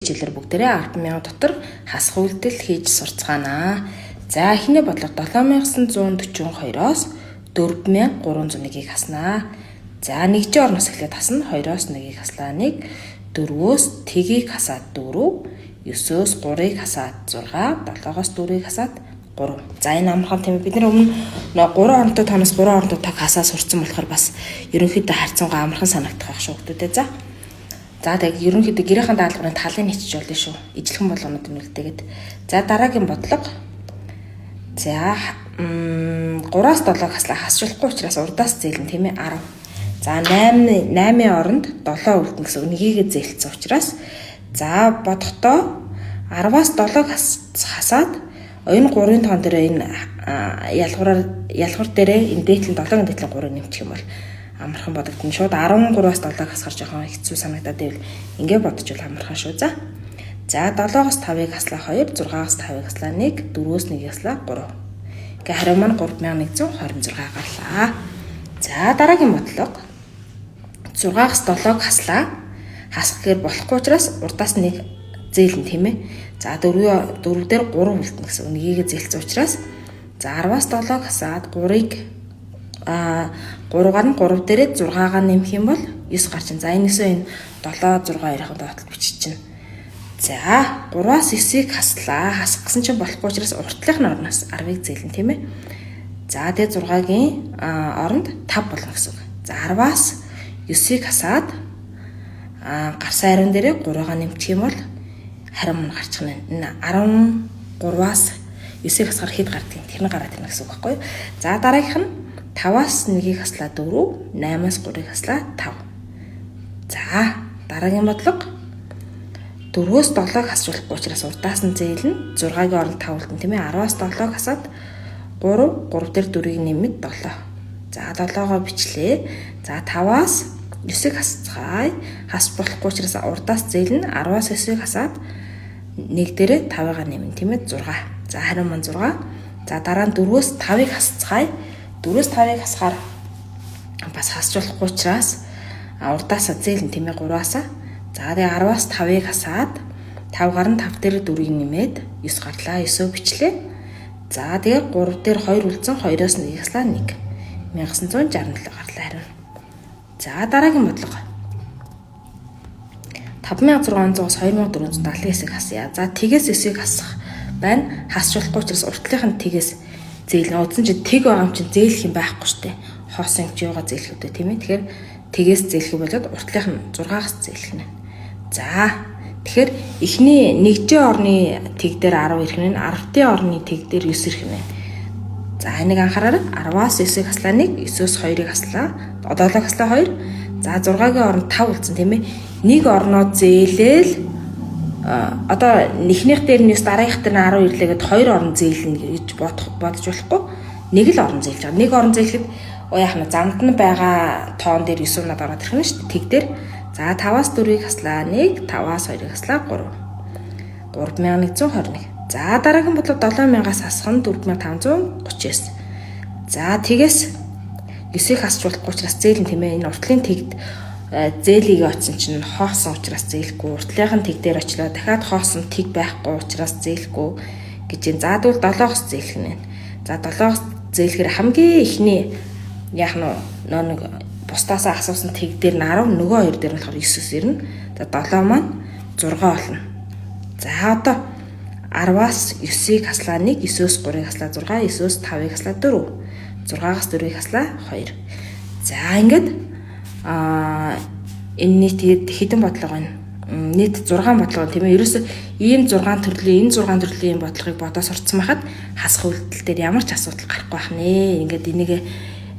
Хичээлээр бүгдээрээ 100000 дотор хасах үйлдэл хийж сурцгаана. За, эхний бодлого 7942-оос 4301-ийг хаснаа. За, нэгжийн орноос эхлээд хасна. 2-оос 1-ийг хаслаа 1, 4-өөс тэгийг хасаад 4, 9-өөс 3-ыг хасаад 6, 7-оос 4-ыг хасаад 3. За, энэ амархан, тийм ээ. Бид нар өмнө 3 оронтой тооноос 3 оронтой тоог хасаа сурцсан болохоор бас ерөнхийдөө харьцангуй амархан санагдах байх шүү, хүүхдүүдээ. За. За, тэг ерөнхийдөө гэрээхэн даалгаврын талыг хийчих болно шүү. Ижилхэн болгонууд нь үлдээгээд. За, дараагийн бодлого. За, 3-аас 7-ыг хаслаа, хасчлахгүй учраас урдаас зээлэн, тийм ээ, 10. За, 8 8-ын оронд 7 үлдэн гэсэн үг, нэгийг зээлсэн учраас. За, бодохдоо 10-аас 7-ыг хасаад энэ 3-ын тоон дээр энэ ялгуураар ялгуур дээрээ энэ дээдлэн 7-ын дээдлэн 3-ыг нэмчих юм бол амархан бодогдно. Шууд 13-аас 7-ыг хасахар жоохон хэцүү санагдаад байвал ингэ бодож амархан шүү. За. За, 7-оос 5-ыг хаслаа 2, 6-аас 5-ыг хаслаа 1, 4-өөс 1-ийг хаслаа 3. Ингээ хариу маань 3126 гарлаа. За, дараагийн бодлого. 6-аас 7-ыг хаслаа. Хасах гэхээр болохгүй учраас урдаас нэг зээлэн, тийм ээ. За, 4 4 дээр 3 үлдэнэ гэсэн. Нэгийг зээлсэн учраас за 10-аас 7-ыг хасаад 3-ыг 3-аар нь 3 дээрээ 6-гаа нэмэх юм бол 9 гарч. За, энэ 9 энэ 7 6 2-ын доотол бичиж чинь. За, 3-аас 9-ийг хаслаа. Хасах гэсэн чинь болохгүй учраас уртлынх нь орноос 10-ыг зээлэн, тийм ээ. За, тэгээ 6-гийн оронд 5 болно гэсэн үг. За, 10-аас 9-ийг хасаад гарсан хариун дээрээ 3-гаа нэмчих юм бол хариу мөн гарчих нь. Энэ 13-аас 9-ийг хасахаар хэд гардгийг тэр нь гараад ирнэ гэсэн үг байхгүй юу? За, дараагийнх нь 5-аас 1-ийг хаслаа 4, 8-аас 3-ыг хаслаа 5. За, дараагийн бодлого 4-өөс 7-ыг хасч болохгүй учраас урдаас нь зээлнэ. 6-гийн оронд 5 үлдэн, тийм ээ. 10-аас 7-ыг хасаад 3, 3 дээр 4-ийг нэмэд 7. За, 7-гоо бичлээ. За, 5-аас 9-ыг хасцгаая. Хасч болохгүй учраас урдаас зээлнэ. 10-аас 9-ыг хасаад 1 дээрээ 5-ыг нэмнэ, тийм ээ, 6. За, хариу маань 6. За, дараа нь 4-өөс 5-ыг хасцгаая. 4-өөс 5-ыг хасахаар бас хасч болохгүй учраас урдаасаа зээлэн, тийм ээ, 3-аасаа. За, тэгээ 10-аас 5-ыг хасаад 5 гарan 5 дээр 4-ийг нэмээд 9 гарлаа. 9-өө бичлээ. За, тэгээ 3 дээр 2 үлдсэн, 2-оос 1 хаслаа 1. 1967 гарлаа хариу. За, дараагийн бодлого. 5600-аас 2479-ыг хасъя. За, тэгээс 9-ыг хасах байна. Хасч болохгүй учраас уртлынх нь тэгээс зээл. Удсан чинь тэг байгаа юм чинь зээлэх юм байхгүй штэ. Хоосон юм чи юугаа зээлэх үү, тийм ээ. Тэгэхээр тэгээс зээлэх болоод уртлынх нь 6-аас зээлэх нэ. За, тэгэхээр эхний нэгжийн орны тэг дээр 10 ирэх нь, 10-ын орны тэг дээр 9 ирэх нэ. За, энийг анхаараарай. 10-аас 9-ыг хаслаа 1, 9-өөс 2-ыг хаслаа. 7-ыг хаслаа 2. За, 6-гийн оронд 5 үлдсэн, тийм ээ. Нэг орноо зээлээл одоо эхнийх дээр нь 9, дараагийнх дээр нь 10 ирлээ гэд хоёр орон зээлнэ гэж бодож болохгүй. Нэг л орон зээлж байгаа. Нэг орон зээлэхэд яах нь замд нь байгаа тоон дээр 9 унаад ороод ирэх нь шүү дээ. Тэг дээр. За, 5-аас 4-ыг хаслаа 1, 5-аас 2-ыг хаслаа 3. 3121. За, дараагийн бодлого 7000-аас хасах нь 4539. За, тэгээс 9-ийг хасч болохгүй учраас зээлэн, тийм ээ. Энэ уртлын тэгд зээлийг очсон чинь хоосон учраас зээлэхгүй. Уртлынх нь тэг дээр очлоо. Дахиад хоосон тэг байхгүй учраас зээлэхгүй гэж юм. За, тэгвэл 7-оос зээлэх нэ. За, 7-оос зээлэхээр хамгийн эхний яах нь нөө нэг бусдаасаа асуусан тэг дээр нь 10, нөгөө хоёр дээр нь болохоор 9-өөс ирнэ. За, 7 маань 6 болно. За, одоо 10-аас 9-ийг хаслаа 1, 9-өөс 3-ыг хаслаа 6, 9-өөс 5-ыг хаслаа 4. 6-аас 4-ыг хаслаа 2. За, ингээд энэ нийт хэдэн бодлого байна? Нийт 6 бодлого, тийм ээ. Ерөөсө ийм 6 төрлийн, энэ 6 төрлийн бодлогыг бодоо сурцсан байхад хасах үйлдэл дээр ямар ч асуудал гарахгүй байх нэ. Ингээд энийг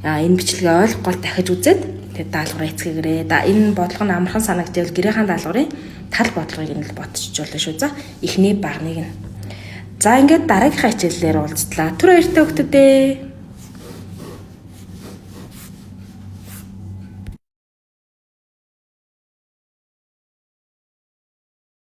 энэ бичлэгээ ойлгохгүй дахиж үзээд тэгээд даалгавраа эцгээгээрээ. Энэ бодлого нь амархан санагдчихвал гэрээхэн даалгаврын тал бодлогыг нь л бодчих болно шүү. За, эхний багныг нь. За, ингээд дараагийнхаа хичээлээр уулзтлаа. Түр баяртай, хүүхдүүдээ.